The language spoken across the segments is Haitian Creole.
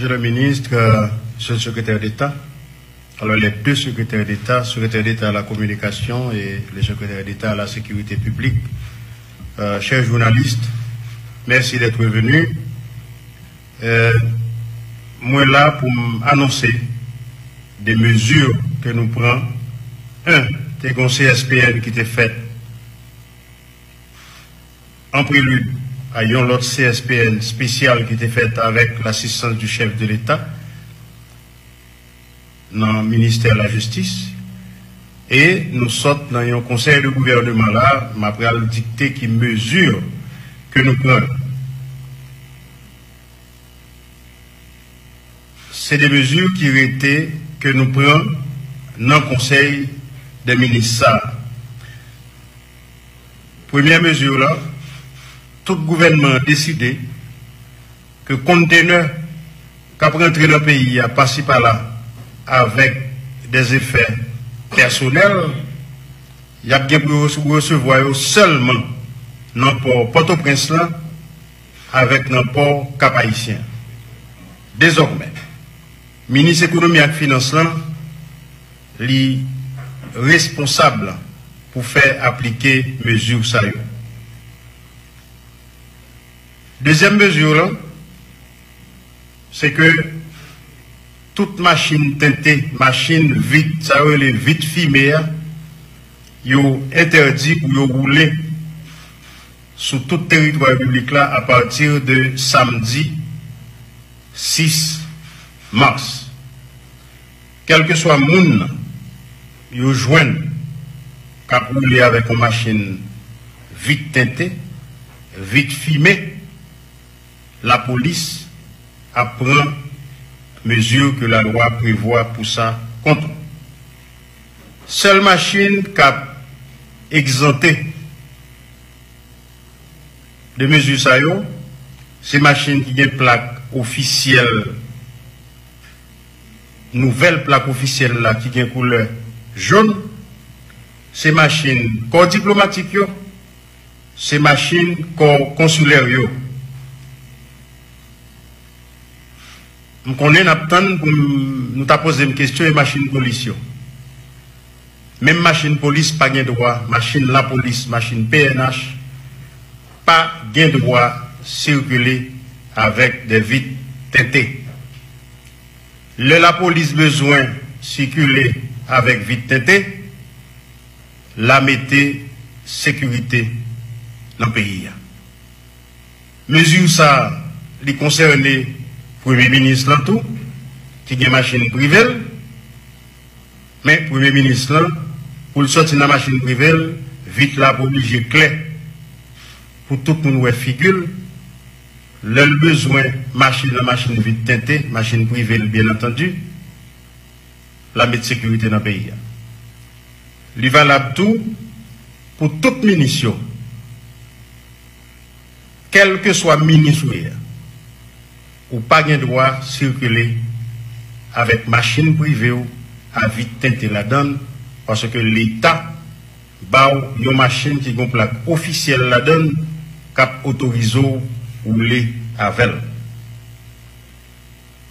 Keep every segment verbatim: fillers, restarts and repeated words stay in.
Monsieur le ministre, euh, Monsieur le secrétaire d'État, alors les deux secrétaires d'État, secrétaire d'État à la communication et le secrétaire d'État à la sécurité publique, euh, chers journalistes, merci d'être venus. Euh, mwen la pou m anonse de mezi ke nou pran. En, te gen yon C S P N ki te fèt an prelid a yon lòt C S P N espesyal ki te fèt avèk lasistans du chèf de Leta nan ministè lajistis. E nou sot nan yon konsèy de gouvènman la, m ap pral dikte ki mezi ke nou pran. Se de mezi ki rete ke nou pran nan konsèy de minis sa. Premyè mezi la, tout gouvènman an deside ke kontenè k ap rantre nan peyi a pasi pala avèk dèzefè pèsonèl, y ap gen pou yo resevwa yo sèlman nan pò Pòtoprens lan avèk nan pò Kap Ayisyen. Dezòmè, minis ekonomi ak finans lan, li responsab pou fè aplike mezi sa yo. Dezyèm mezi la, se ke tout machin tente, machin vit, sa yo rele vit fime a, yo entèdi pou yo woule sou tout teritwa repiblik la apati de samdi sis mas. Kèlkeswa moun yo jwenn k ap woule avèk yon machin vit tente, vit fime, lapolis ap pran mezi ke lalwa prevwa pou sa kont ou. Sèl machin k ap egzante de mezi sa yo, se machin ki gen plak ofisyèl, nouvèl plak ofisyèl la ki gen koulè jòn, se machin kò diplomatik yo, se machin kò konsilè yo. M konnen n ap tann pou m, nou ta poze m kesyon e machin polis yo. Menm machin polis pa gen dwa, machin lapolis, machin P N H, pa gen dwa sikile avèk de vit tente. Lè lapolis bezwen sikile avèk vit tente, l a mete sekirite nan peyi a. Mezi sa a, li konsène premye minis lan tou, ki gen machin prive l. Men premye minis lan, pou l sòti nan machin prive l, vit la ap oblije klè pou tout moun wè figi l. Lè l bezwen mache nan machin vit tente, machin prive l, byen antandi, l ap met sekirite nan peyi a. Li valab tou pou tout minis yo. Kèlkeswa minis ou ye a, ou pa gen dwa sikile avèk machin prive w a vit tente ladan l, paske Leta ba w yon machin ki gen plak ofisyèl ladan l k ap otorize w woule avè l.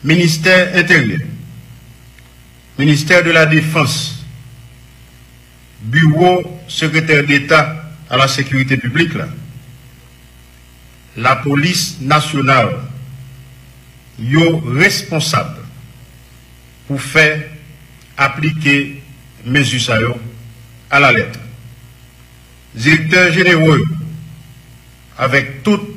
Ministè Enteryè, Ministè de la Defans, Biwo Sekretè Deta a la Sekirite Piblik la, Lapolis Nasyonal, yo responsab pou fè aplike mezi sa yo alalèt. Direktè jenewo yo, avèk tout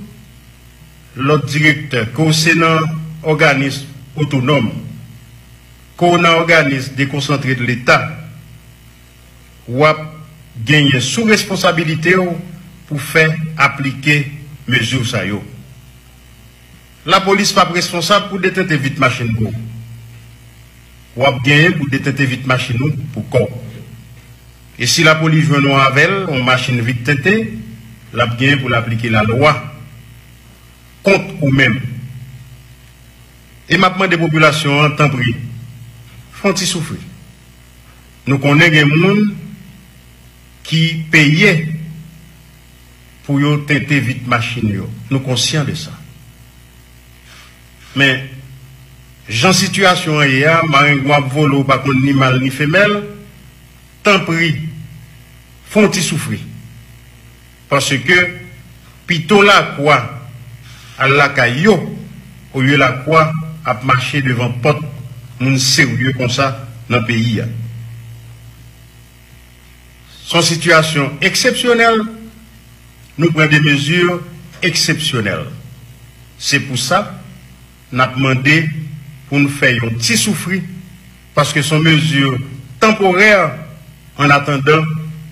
lòt direktè, ke w se nan òganis otonòm, ke w nan òganis dekonsantre de Leta, w ap genyen sou responsabilite w pou fè aplike mezi sa yo. Lapolis p ap responsab pou detente vit machin pou w. W ap genyen pou detente vit machin ou pou kò w. E si lapolis jwenn ou avè l, yon machin vit tente, l ap genyen pou l aplike lalwa kont ou menm. E m ap mande popilasyon an, tanpri, fè yon ti soufri. Nou konnen gen moun ki peye pou yo tente vit machin yo. Nou konsyan de sa. Men, Jan sitiyasyon an ye a, marengwen ap vole, ou pa konn ni mal ni femèl, tanpri, fè yon ti soufri. Paske pito lakwa al lakay yo, olye lakwa ap mache devan pòt moun serye konsa nan peyi a. Se yon sitiyasyon eksepsyonèl, nou pran de mezi eksepsyonèl. Se pou sa, n ap mande pou n fè yon ti soufri, paske se yon mezi tanporè, an atandan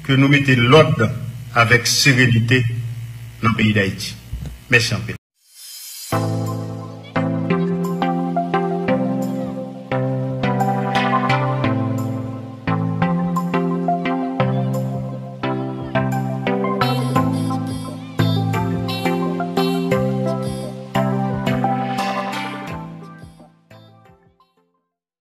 ke nou mete lòd avèk serenite nan peyi Dayiti. Mèsi anpil.